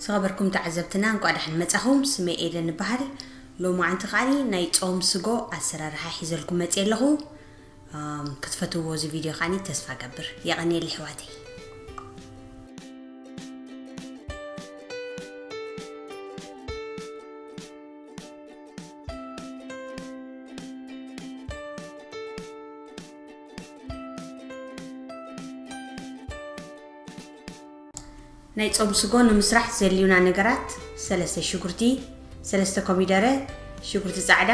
ተኸበርኩም ተዓዘብትና፣ እንኳዕ ደሓን መጻኹም። ስመይ ኤደን እበሃል። ሎማዓንቲ ከዓኒ ናይ ጾም ስጎ ኣሰራርሓ ሒዘልኩም መጽየ ኣለኹ። ኣም፣ ክትፈትውዎ እዚ ቪድዮ ከዓኒ ተስፋ ገብር። የቐንየለይ ኣሕዋተይ። ናይ ጾም ስጎ ንምስራሕ ዘድልዩና ነገራት፣ ሰለስተ ሽጉርቲ፣ ሰለስተ ኮሚደረ፣ ሽጉርቲ ጻዕዳ፣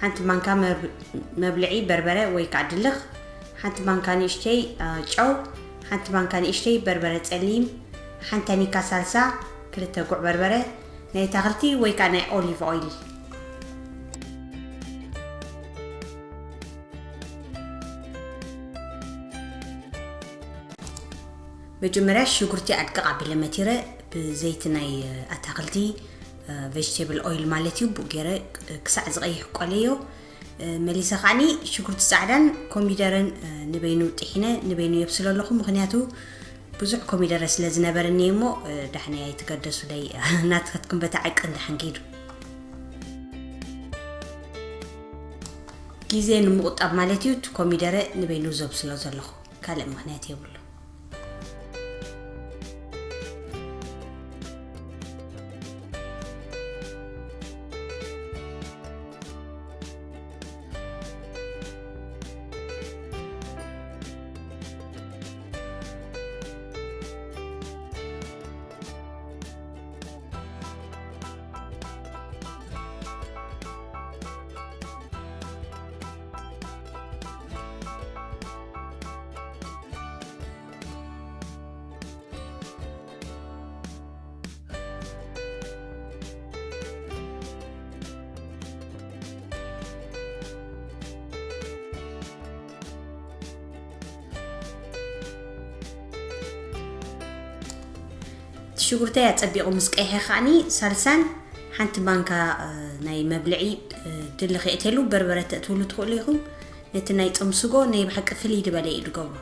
ሓንቲ ማንካ መብ-፣ መብልዒ በርበረ ወይ ከዓ ድልኽ፣ ሓንቲ ማንካ ንእሽተይ፣ አ፣ ጨው፣ ሓንቲ ማንካ ንእሽተይ በርበረ ጸሊም፣ ሓንቲ ታኒካ ሳልሳ፣ ክልተ ጉዕ በርበረ፣ ናይ ኣታኽልቲ ወይ ከዓ ናይ ኦሊቭ ኦይል። መጀመርያ ሽጉርቲ ኣድቅቕ ኣቢለ መቲረ ብዘይቲ ናይ ኣታኽልቲ፣ እ፣ ቬጅቴብል ኦይል ማለት እዩ፣ ብኡ ገይረ ክሳዕ ዝቐይሕ ቆለዮ። እ፣ መሊሰ ከዓኒ ሽጉርቲ ጻዕዳን ኮሚደረን፣ እ፣ ንበይኑ ጥሒነ ንበይኑ የብስሎ ኣለኹ። ምኽንያቱ ብዙሕ ኮሚደረ ስለ ዝነበረኒ እሞ፣ እ፣ ዳሕናይ ኣይትገደሱለይ፣ ናትከትኩም በታ ዕቅን ደሓን ከይዱ። ግዜ ንምቑጣብ ማለት እዩ፣ እቲ ኮሚደረ ንበይኑ ዘብስሎ ዘለኹ። ካልእ ምኽንያት የብሉ። እቲ ሽጉርተይ ኣጸቢቑ ምስ ቀይሐ ከዓኒ ሳልሳን ሓንቲ ማንካ፣ እ፣ ናይ መብልዒ፣ እ፣ ድልኽ የእትየሉ። በርበረ ተእትውሉ ትኽእሉ ኢኹም። ነቲ ናይ ጾም ስጎ ናይ ብሓቂ ፍልይ ዝበለ እዩ ዝገብሮ።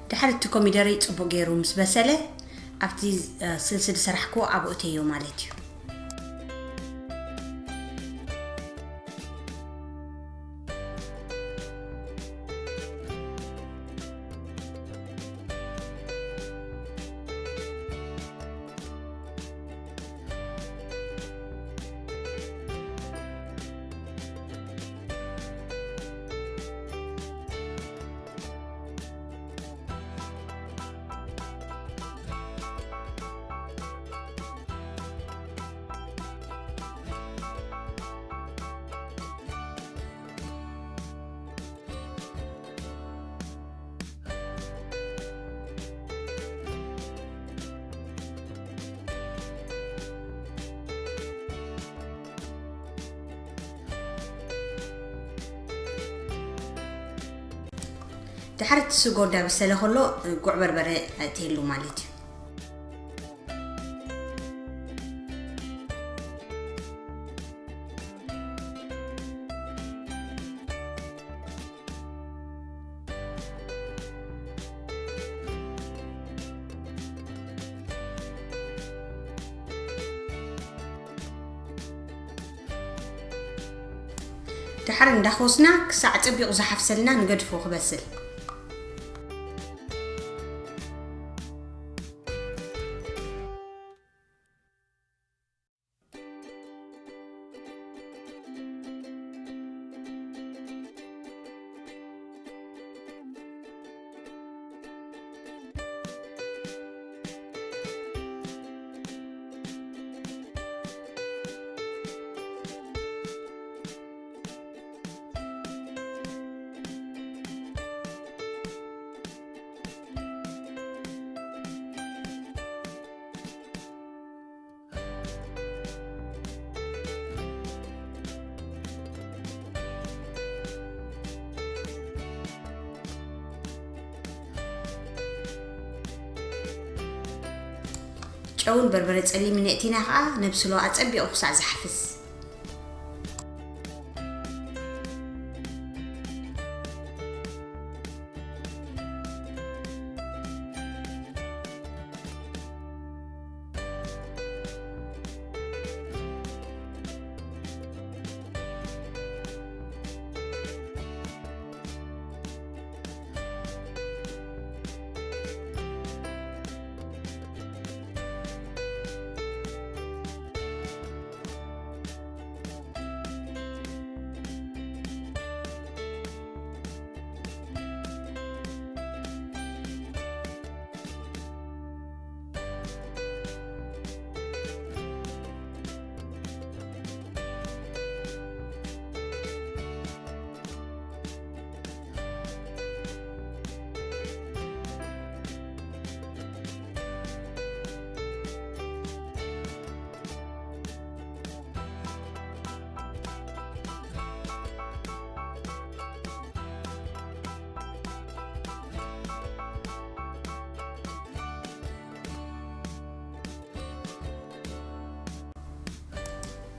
ድሓር እቲ ኮሚደረይ ጽቡቕ ገይሩ ምስ በሰለ፣ ኣብቲ፣ እ፣ ስልሲ ዝሰራሕክዎ ኣብኡ እተዮ ማለት እዩ። ድሕሪ እቲ ስጎ እንዳበሰለ ከሎ፣ ጉዕ በርበረ ኣእትየሉ ማለት እዩ። ድሓር እንዳኾስና ክሳዕ ጸቢቑ ዝሓፍሰልና ንገድፎ ክበስል። ጨውን በርበረ ጸሊምን ነእቲና ከኣ ነብስሎ ኣጸቢቑ ክሳዕ ዝሓፍስ።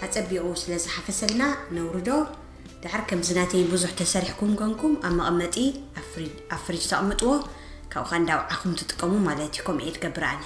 ኣጸቢቑ ስለ ዝሓፈሰልና ነውርዶ። ድሓር ከምዚ ናተይ ብዙሕ ተሰሪሕኩም ኮንኩም ኣብ መቐመጢ ኣብ ፍሪ-፣ ኣብ ፍሪጅ ተቕምጥዎ፣ ካብኡ ኸኣ እንዳውዓኹም ትጥቀሙ ማለት እዩ። ከምኡ እየ ዝገብር ኣነ።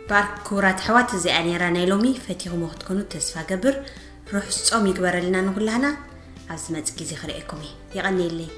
ባርክ ክቡራት ኣሕዋት፣ እዚኣ ነይራ ናይ ሎሚ። ፈቲኹሞ ክትኮኑ ተስፋ ገብር። ርሑስ ጾም ይግበረልና ንኹላህና። ኣብ ዝመጽእ ግዜ ክርእየኩም እየ። የቐንየለይ።